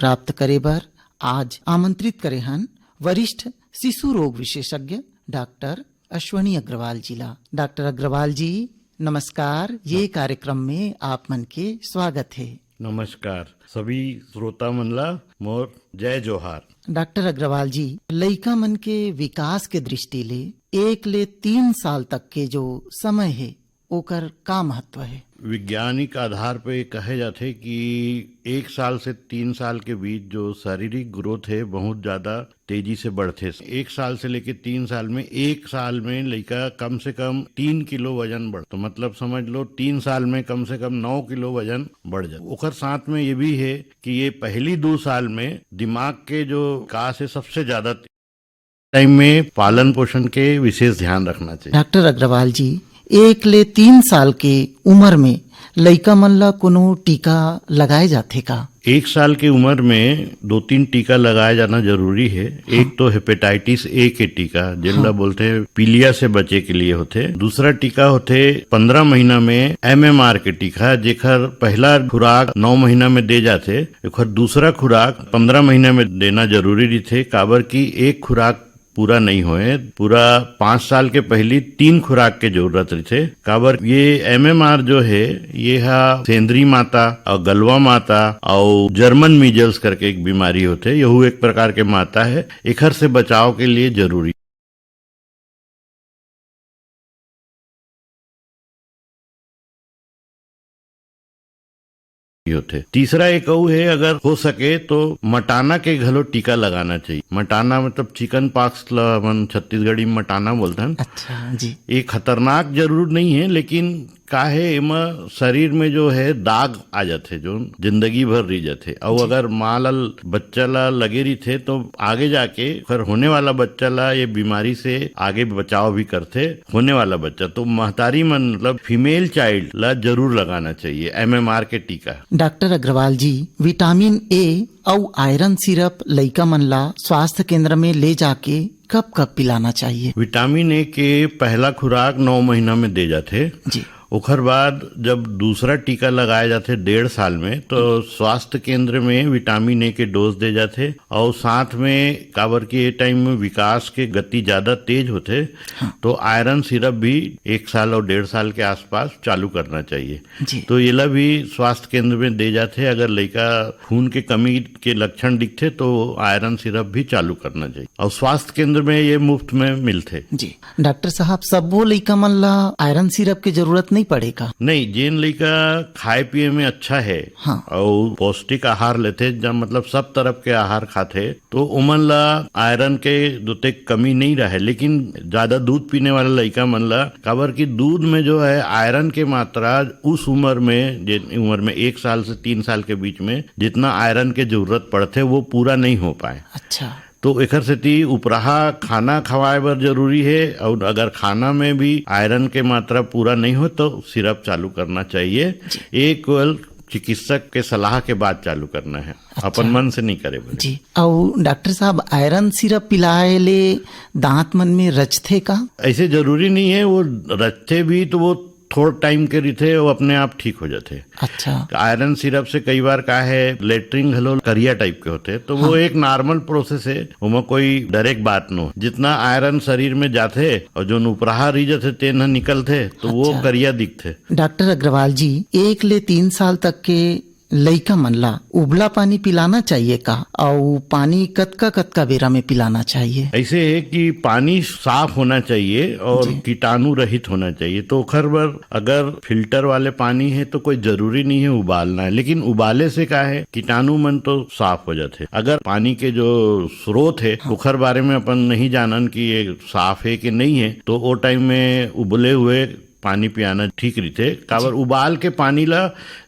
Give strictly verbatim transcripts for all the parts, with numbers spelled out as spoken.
प्राप्त करे बर आज आमंत्रित करे हन वरिष्ठ शिशु रोग विशेषज्ञ डॉक्टर अश्वनी अग्रवाल जी ला। डॉक्टर अग्रवाल जी, नमस्कार। ये कार्यक्रम में आप मन के स्वागत है। नमस्कार। सभी श्रोता मन ला मोर जय जोहार। डॉक्टर अग्रवाल जी, लइका मन के विकास के दृष्टि ले एक ले तीन साल तक के जो समय है, ओकर का महत्व है? वैज्ञानिक आधार पे कहे जाथे कि एक साल से तीन साल के बीच जो शारीरिक ग्रोथ है, बहुत ज्यादा तेजी से बढ़थे। एक साल से लेके तीन साल में, एक साल में लइका कम से कम तीन किलो वजन बढ़, तो मतलब समझ लो, तीन साल में कम से कम नौ किलो वजन बढ़ जाता। ओकर साथ में ये भी है कि ये पहली दो साल में दिमाग के जो विकास है, सबसे ज्यादा टाइम में पालन पोषण के विशेष ध्यान रखना चाहिए। डॉक्टर अग्रवाल जी, एक ले तीन साल के उम्र में लइका मन ला कोनो टीका लगाए जाथे का? एक साल के उम्र में दो तीन टीका लगाए जाना जरूरी है। एक तो हेपेटाइटिस ए के टीका, जेन ला बोलथे पीलिया से बचे के लिए होथे। दूसरा टीका होथे पन्द्रह महीना में एमएमआर के टीका, जेकर पहला खुराक नौ महीना में दे जाथे, ओकर दूसरा खुराक पन्द्रह महीना में देना जरूरी रहिथे, काबर कि एक खुराक पूरा नहीं होए, पूरा पाँच साल के पहली तीन खुराक के जरूरत रहिथे। काबर ये एमएमआर जो है, ये हा सेंदरी माता और गलवा माता और जर्मन मीजल्स करके एक बीमारी होथे, यहू एक प्रकार के माता है। एखर से बचाव के लिए जरूरी होथे। तीसरा एक अऊ है, अगर हो सके तो मटाना के घलो टीका लगाना चाहिए। मटाना मतलब चिकन पॉक्स ला हमन छत्तीसगढ़ी में मटाना बोलथन। अच्छा जी। ये खतरनाक जरूर नहीं है, लेकिन का है, एमा शरीर में जो है दाग आ जाथे, जो जिंदगी भर रह जाथे। अउ जी। अगर माँ ला, बच्चा ला लगे रहिथे तो आगे जाके फिर होने वाला बच्चा ला ये बीमारी से आगे बचाव भी करथे। होने वाला बच्चा तो महतारी मन, मतलब फीमेल चाइल्ड ला जरूर लगाना चाहिए एमएमआर के टीका। Doctor Agrawal ji, vitamin A अउ आयरन सिरप लइका मन ला स्वास्थ्य केंद्र में ले जाके कब कब पिलाना चाहिए? विटामिन ए के पहला खुराक नौ महीना में दे जाथे। जी। ओखर बाद जब दूसरा टीका लगाए जाथे डेढ़ साल में, तो स्वास्थ्य केंद्र में विटामिन ए के डोज दे जाथे। और साथ में, काबर के ये टाइम में विकास के गति ज्यादा तेज होथे, हाँ। तो आयरन सिरप भी एक साल और डेढ़ साल के आसपास चालू करना चाहिए। जी। तो येला भी स्वास्थ्य केंद्र में दे जाथे। अगर लइका खून के कमी के लक्षण दिखथे तो आयरन सिरप भी चालू करना चाहिए। और स्वास्थ्य केंद्र में ये मुफ्त में मिलथे। जी। डॉक्टर साहब, सबो लइका मन ला आयरन सिरप के जरूरत नहीं पड़े का? नहीं, जेन लइका खाए पिए में अच्छा है हाँ। और पौष्टिक आहार लेथे, जब मतलब सब तरफ के आहार खाथे, तो ओमन ला आयरन के दोते कमी नहीं रहे। लेकिन ज्यादा दूध पीने वाला लइका मन ला, काबर कि दूध में जो है आयरन के मात्रा उस उम्र में, जे उम्र में एक साल से तीन साल के बीच में जितना आयरन के जरूरत पड़थे, वो पूरा नहीं हो पाए। अच्छा। तो एकर सेती उपराहा खाना खवाए बर जरूरी है, और अगर खाना में भी आयरन के मात्रा पूरा नहीं हो तो सिरप चालू करना चाहिए। जी। ये केवल चिकित्सक के सलाह के बाद चालू करना है, अच्छा। अपन मन से नहीं करे बर। जी। अउ डॉक्टर साहब, आयरन सिरप पिलाए ले दांत मन में रचथे का? ऐसे जरूरी नहीं है, वो रचथे भी तो वो थोड़ टाइम के रहिथे, वो अपने आप ठीक हो जाथे। अच्छा। आयरन सिरप से कई बार का है, लेटरिन घलो करिया टाइप के होथे, तो वो हाँ। एक नॉर्मल प्रोसेस है, ओमा कोई डरे के बात नो। जितना आयरन शरीर में जाथे और जोन उपराहा रह जाथे, तेन ह निकलथे, तो वो अच्छा। करिया दिखथे। डॉक्टर अग्रवाल जी, एक ले तीन साल तक के लइका मन ला उबला पानी पिलाना चाहिए का? अउ पानी कतका कतका बेरा में पिलाना चाहिए? ऐसे है कि पानी साफ होना चाहिए और जी। कीटाणु रहित होना चाहिए। तो ओखर बर अगर फिल्टर वाले पानी है तो कोई जरूरी नहीं है उबालना है, लेकिन उबाले से का है, कीटाणु मन तो साफ हो जाते। अगर पानी के जो स्रोत है हाँ। ओखर बारे में अपन नहीं जानन कि ये साफ है कि नहीं है, तो वो टाइम में उबले हुए पानी पियाना ठीक रहिथे। काबर जी। उबाल के पानी ला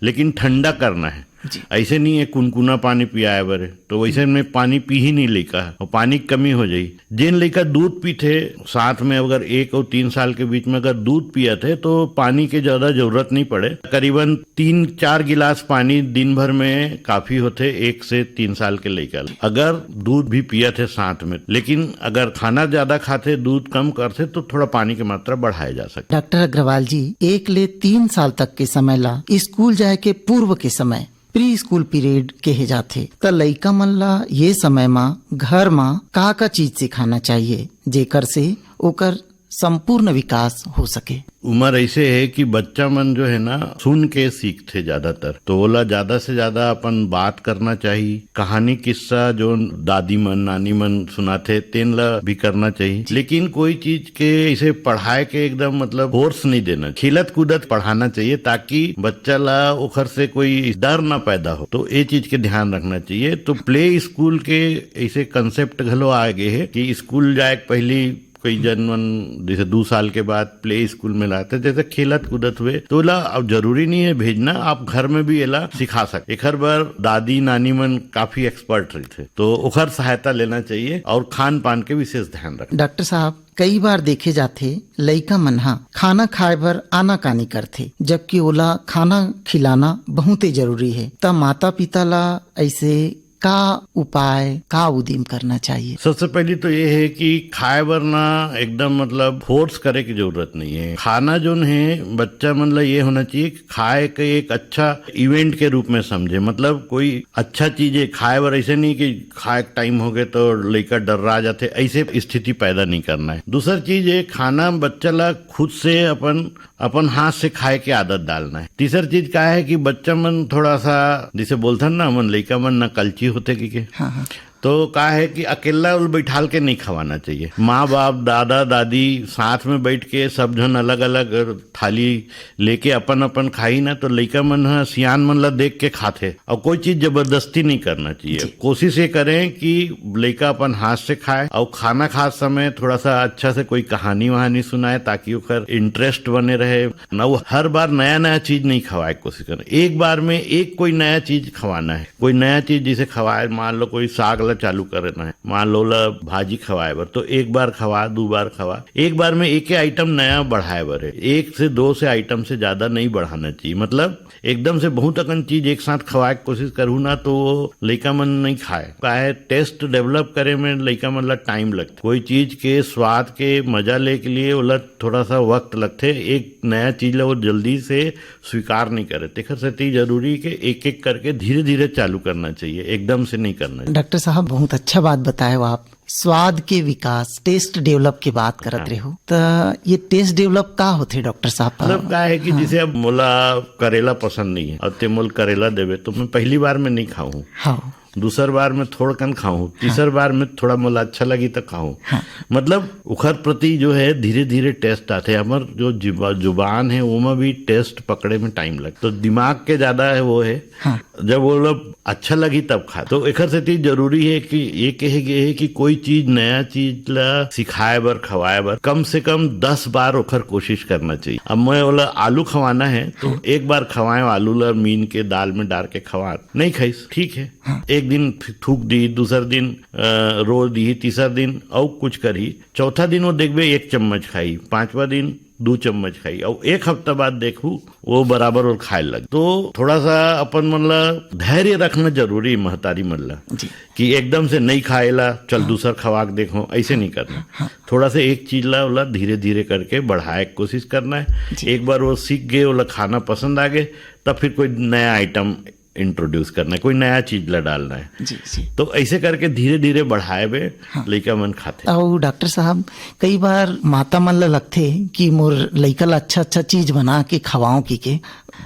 लेकिन ठंडा करना है। जी। ऐसे नहीं है कुनकुना पानी पियाए बर है, तो वैसे में पानी पी ही नहीं लइका है और पानी की कमी हो जाई। जेन लइका दूध पीथे, साथ में अगर एक और तीन साल के बीच में अगर दूध पियत है तो पानी के ज्यादा जरूरत नहीं पड़े। करीबन तीन चार गिलास पानी दिन भर में काफी होथे एक से तीन साल के लइका ल। अगर दूध भी पियत है साथ में, लेकिन अगर खाना ज्यादा खाथे, दूध कम करथे तो थोड़ा पानी की मात्रा बढ़ाया जा सकता। डॉक्टर अग्रवाल जी, एक ले तीन साल तक के समय ला स्कूल जाए के पूर्व के समय प्री स्कूल पीरियड कहे जाथे। त लइका मन ला ये समय मा घर मा का का चीज सिखाना चाहिए, जेकर से ओकर संपूर्ण विकास हो सके? उम्र ऐसे है कि बच्चा मन जो है ना, सुन के सीखथे ज्यादातर, तो ओला ज्यादा से ज्यादा अपन बात करना चाहिए। कहानी किस्सा जो दादी मन, नानी मन सुनाथे, तेन ला भी करना चाहिए। लेकिन कोई चीज के ऐसे पढ़ाए के एकदम, मतलब, फोर्स नहीं देना, खेलत कूदत पढ़ाना चाहिए, ताकि बच्चा ला ओखर से कोई डर ना पैदा हो। तो ये चीज के ध्यान रखना चाहिए। तो प्ले स्कूल के ऐसे कंसेप्ट घलो आ गए है कि स्कूल जाए के पहली कई जन मन जैसे दो साल के बाद प्ले स्कूल में लाते, जैसे खेलत कूदत हुए, तो ला अब जरूरी नहीं है भेजना, आप घर में भी एला सिखा सकते। एखर बर दादी नानी मन काफी एक्सपर्ट रहिथे, तो ओखर सहायता लेना चाहिए और खान पान के विशेष ध्यान रखना। डॉक्टर साहब, कई बार देखे जाथे, लइका मन ह खाना खाए बर आनाकानी करथे, जबकि ओला खाना खिलाना बहुते जरूरी है। त माता पिता ला ऐसे का उपाय, का उदिम करना चाहिए? सबसे पहली तो ये है कि खाए बर ना एकदम, मतलब, फोर्स करे की जरूरत नहीं है। खाना जोन है, बच्चा मन ला ये होना चाहिए कि खाए के एक अच्छा इवेंट के रूप में समझे। मतलब, कोई अच्छा चीज है खाए बर, ऐसे नहीं कि खाए के टाइम हो गए तो लइका डर्रा जाथे, ऐसे स्थिति पैदा नहीं करना है। दूसर चीज है, खाना बच्चा ला खुद से अपन, अपन हाथ से खाए के आदत डालना है। तीसर चीज का है कि बच्चा मन थोड़ा सा, जैसे बोलथन ना, मन लइका मन ना कलची होथे कि के। हाँ, हाँ। तो का है कि अकेला उल बैठाल के नहीं खवाना चाहिए। माँ बाप, दादा दादी साथ में बैठ के सब झन अलग अलग थाली लेके अपन अपन खाही ना, तो लइका मन ह सियान मन ला देख के खाथे। और कोई चीज जबरदस्ती नहीं करना चाहिए। जी। कोशिश ये करें कि लइका अपन हाथ से खाए और खाना खात समय थोड़ा सा अच्छा से कोई कहानी वहानी सुनाए, ताकि ओकर इंटरेस्ट बने रहे। ना वो हर बार नया नया चीज नहीं खवाए के कोशिश करें। एक बार में एक कोई नया चीज खवाना है, कोई नया चीज जैसे खवाए, मान लो कोई साग ला चालू करना है, मान लो ला भाजी खवाए बर, तो एक बार खवा, दो बार खवा, एक बार में एक आइटम नया बढ़ाए बर है। एक से दो से आइटम से ज्यादा नहीं बढ़ाना चाहिए। मतलब एकदम से बहुत अकन चीज एक साथ खवाए के कोशिश करू ना, तो वो लइका मन नहीं खाए। काहे, टेस्ट डेवलप करे में लइका मन ला टाइम लगथे। कोई चीज के स्वाद के मजा ले के लिए ओला थोड़ा सा वक्त लगथे। एक नया चीज ला वो जल्दी से स्वीकार नहीं करे, तेखर सेती जरूरी के एक एक करके धीरे धीरे चालू करना चाहिए, एकदम से नहीं करना चाहिए। डॉक्टर साहब, बहुत अच्छा बात बताए हो आप। स्वाद के विकास, टेस्ट डेवलप के बात करत हाँ। रहे हो, त ये टेस्ट डेवलप का होथे डॉक्टर साहब? मतलब का है कि हाँ। जैसे अब मोला करेला पसंद नहीं है और ते मोल करेला देवे, तो मैं पहली बार में नहीं खाऊं। हाँ। दूसर बार में थोड़कन खाऊं, तीसर बार में थोड़ा मोला अच्छा लगी तो खाऊं। हाँ। मतलब ओखर प्रति जो है धीरे धीरे टेस्ट आथे। हमर जो जुबा-, जुबान है, ओमा भी टेस्ट पकड़े में टाइम लगता, तो दिमाग के ज्यादा है वो है। हाँ। जब वो लोग अच्छा लगी तब खा। तो एखर सेती जरूरी है कि ये कहे गए है कि कोई चीज, नया चीज ला सिखाए बर, खवाए बर कम से कम दस बार ओखर कोशिश करना चाहिए। अब मैं ओला आलू खवाना है तो हाँ। एक बार खवाए, आलू ला मीन के दाल में डाल के खवा, नहीं खाइस, ठीक है। हाँ। एक दिन फिर थूक दी, दूसर दिन, अ, रो दी, तीसर दिन अउ कुछ करी, चौथा दिन वो देखबे एक चम्मच खाई, पांचवा दिन दू चम्मच खाई, अउ एक हफ्ता बाद देखू वो बराबर और खाए लग। तो थोड़ा सा अपन मन ला धैर्य रखना जरूरी, महतारी मन ला, जी। कि एकदम से नहीं खाएला, चल हाँ। दूसर खवा के देखो, ऐसे नहीं करना। हाँ। थोड़ा सा एक चीज ला, ओला धीरे धीरे करके बढ़ाए के कोशिश करना है। जी। एक बार वो सीख गए, ओला खाना पसंद आ गए, तब फिर कोई नया आइटम इंट्रोड्यूस करना है, कोई नया चीज ला डालना है। जी, जी। तो ऐसे करके धीरे धीरे बढ़ाए बे हाँ। लइका मन खाथे। अउ डॉक्टर साहब, कई बार माता मन ला लगथे कि मोर लइका ला अच्छा अच्छा चीज बना के खवाओ की के।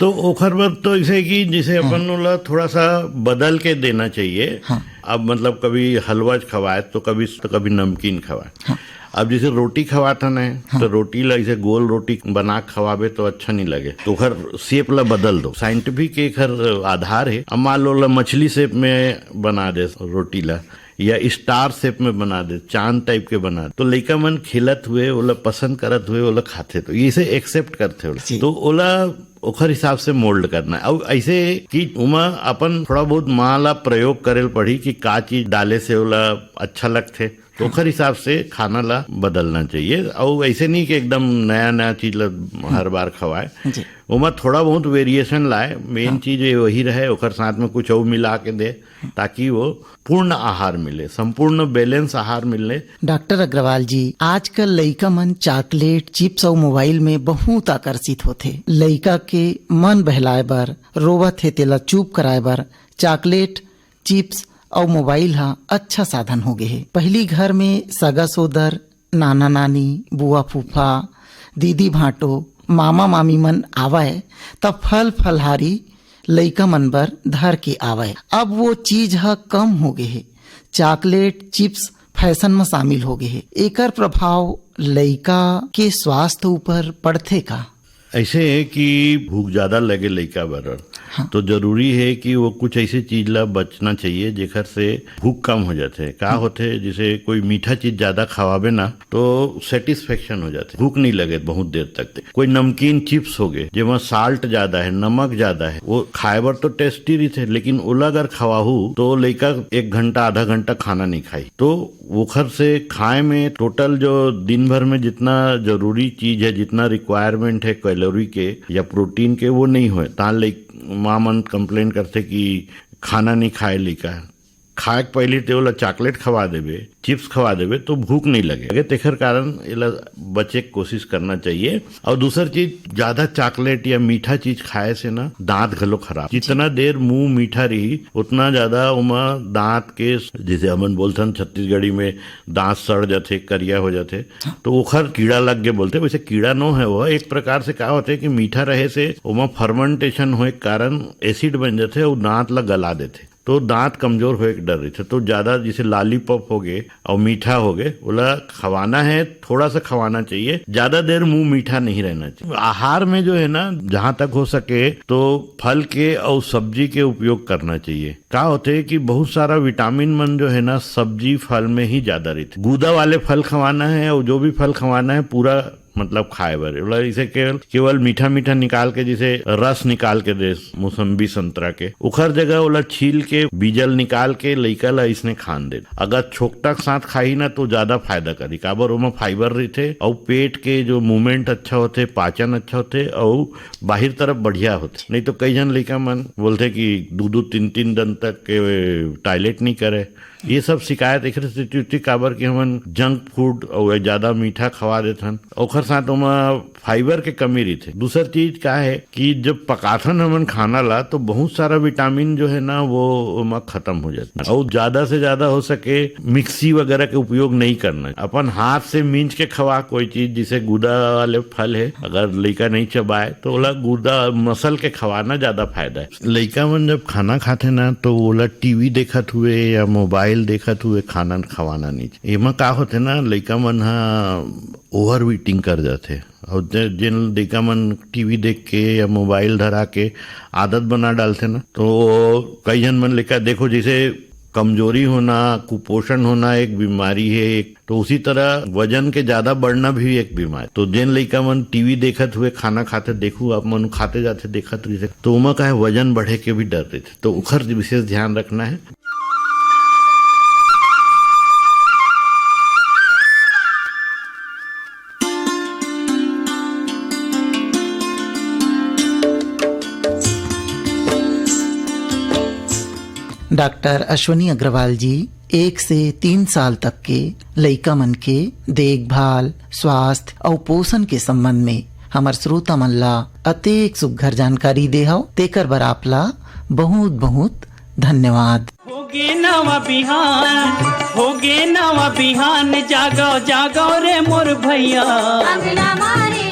तो ओखर बर तो ऐसे कि जैसे हाँ। अपन ओला थोड़ा सा बदल के देना चाहिए। हाँ। अब मतलब कभी हलवा खवाए तो कभी, तो कभी नमकीन खवाए। हाँ। अब जैसे रोटी खवात हन, हाँ। तो रोटी ला ऐसे गोल रोटी बना के खवाबे तो अच्छा नहीं लगे, तो ओखर शेप ला बदल दो। साइंटिफिक एखर आधार है। अब मान लो ला मछली शेप में बना दे रोटी ला, या स्टार शेप में बना दे, चांद टाइप के बना दे, तो लइका मन खेलत हुए, ओला पसंद करत हुए, ओला खाथे, तो ये से एक्सेप्ट करथे ओला। जी। तो ओला ओखर हिसाब से मोल्ड करना है। और ऐसे कि ओमा अपन थोड़ा बहुत माँ ला प्रयोग करे ल पड़ी कि का चीज डाले से ओला अच्छा लगथे। तो ओकर हिसाब से खाना ला बदलना चाहिए। और ऐसे नहीं कि एकदम नया नया चीज ला हर बार खवाए। जी। ओमा थोड़ा बहुत वेरिएशन लाए, मेन हाँ। चीज ये वही रहे, ओकर साथ में कुछ और मिला के दे, ताकि वो पूर्ण आहार मिले, संपूर्ण बैलेंस आहार मिले। डॉक्टर अग्रवाल जी, आजकल लइका मन चॉकलेट, चिप्स और मोबाइल में बहुत आकर्षित होथे। लइका के मन बहलाए बर, रोवत हे तेला चुप कराए बर चॉकलेट, चिप्स और मोबाइल हा अच्छा साधन हो गए हे। पहली घर में सगा सोदर, नाना नानी, बुआ फूफा, दीदी भांटो, मामा मामी मन आवय, त फल फलहारी लइका मन बर धर के आवय। अब वो चीज ह कम हो गए हे। चॉकलेट, चिप्स फैशन म शामिल हो गए हे। एकर प्रभाव लइका के स्वास्थ्य ऊपर पड़थे का? ऐसे है कि भूख ज्यादा लगे लइका बर, हाँ। तो जरूरी है कि वो कुछ ऐसे चीज ला बचना चाहिए जेकर से भूख कम हो जाथे। का हम्म। होथे, जैसे कोई मीठा चीज ज्यादा खवाबे ना, तो सेटिस्फेक्शन हो जाथे, भूख नहीं लगे बहुत देर तक। कोई नमकीन चिप्स हो गए, जेमा साल्ट ज्यादा है, नमक ज्यादा है, वो खाए बर तो टेस्टी रहिथे, लेकिन ओला अगर खवाहू तो लइका एक घंटा, आधा घंटा खाना नहीं खाई। तो ओखर से खाए में टोटल जो दिन भर में जितना जरूरी चीज है, जितना रिक्वायरमेंट है कैलोरी के या प्रोटीन के, वो नहीं होए। तान ले माँ मन कंप्लेन करथे कि खाना नहीं खाए लइका। खाए के पहले ते ओला चॉकलेट खवा देबे, चिप्स खवा देबे, तो भूख नहीं लगे। अगर तेखर कारण एला बचे के कोशिश करना चाहिए। और दूसर चीज, ज्यादा चॉकलेट या मीठा चीज खाए से ना दांत घलो खराब। जितना देर मुंह मीठा रही, उतना ज्यादा ओमा दांत के, जैसे हमन बोलथन छत्तीसगढ़ी में, दांत सड़ जाथे, करिया हो जाथे, तो ओखर कीड़ा लग गए बोलथे। वैसे कीड़ा नो है, वह एक प्रकार से का होथे कि मीठा रहे से ओमा फर्मेंटेशन होए के कारण एसिड बन जाथे और दांत ला गला देथे, तो दांत कमजोर होए के डर रहिथे। तो ज्यादा जैसे लॉलीपॉप हो गए और मीठा हो गए, ओला खवाना है, थोड़ा सा खवाना चाहिए, ज्यादा देर मुंह मीठा नहीं रहना चाहिए। आहार में जो है ना, जहां तक हो सके तो फल के और सब्जी के उपयोग करना चाहिए। का होथे कि बहुत सारा विटामिन मन जो है ना, सब्जी फल में ही ज्यादा रहिथे। गूदा वाले फल खवाना है और जो भी फल खवाना है पूरा, मतलब, खाए बर, ओला इसे केवल, केवल मीठा मीठा निकाल के, जैसे रस निकाल के दे मौसम्बी संतरा के, ओखर जगह ओला छील के बीजल निकाल के लइका ला इसने खान दे। अगर छोकटा के साथ खाही ना तो ज्यादा फायदा करी, काबर ओमा फाइबर रहिथे और पेट के जो मूवमेंट अच्छा होथे, पाचन अच्छा होथे और बाहिर तरफ बढ़िया होथे। नहीं तो कई झन लइका मन बोलथे कि दू दू तीन तीन दिन तक के टॉयलेट नहीं करे। ये सब शिकायत एकरे से होथे काबर कि हमन जंक फूड और ज्यादा मीठा खवा देथन, ओखर साथ ओमा फाइबर के कमी रहिथे। दूसर चीज का है कि जब पकाथन हमन खाना ला, तो बहुत सारा विटामिन जो है ना, वो ओमा खत्म हो जाथे। और ज्यादा से ज्यादा हो सके मिक्सी वगैरह के उपयोग नहीं करना। अपन हाथ से मींज के खवा कोई चीज, जैसे गूदा वाले फल है, अगर लइका नहीं चबाए तो ओला गूदा मसल के खवाना ज्यादा फायदा है। लइका मन जब खाना खाथे ना, तो ओला टीवी देखत हुए या मोबाइल देखत हुए खाना खवाना नहीं चाहिए। एमा का होथे ना, लइका मन हा ओवर ईटिंग कर जाथे। और जे-, जेन लइका मन टीवी देख के या मोबाइल धरा के आदत बना डालथे ना, तो कई झन मन लइका, देखो, जैसे कमजोरी होना, कुपोषण होना एक बीमारी है, एक तो उसी तरह वजन के ज्यादा बढ़ना भी एक बीमारी। तो जेन लइका मन टीवी देखत हुए खाना खाथे, देखू आप मन खाते जाथे, देखत रहिथे, तो ओमा का है, वजन बढ़े के भी डर रहिथे, तो ओखर विशेष ध्यान रखना है। डॉक्टर अश्विनी अग्रवाल जी एक से तीन साल तक के लइका मन के देखभाल, स्वास्थ्य अउ पोषण के संबंध में हमर श्रोता मन ला अतेक सुघ्घर जानकारी दे हव, तेकर बर आप ला बहुत बहुत धन्यवाद। होगे नवा बिहान, होगे नवा बिहान, जागो जागो रे मोर भैया। अंगना मारी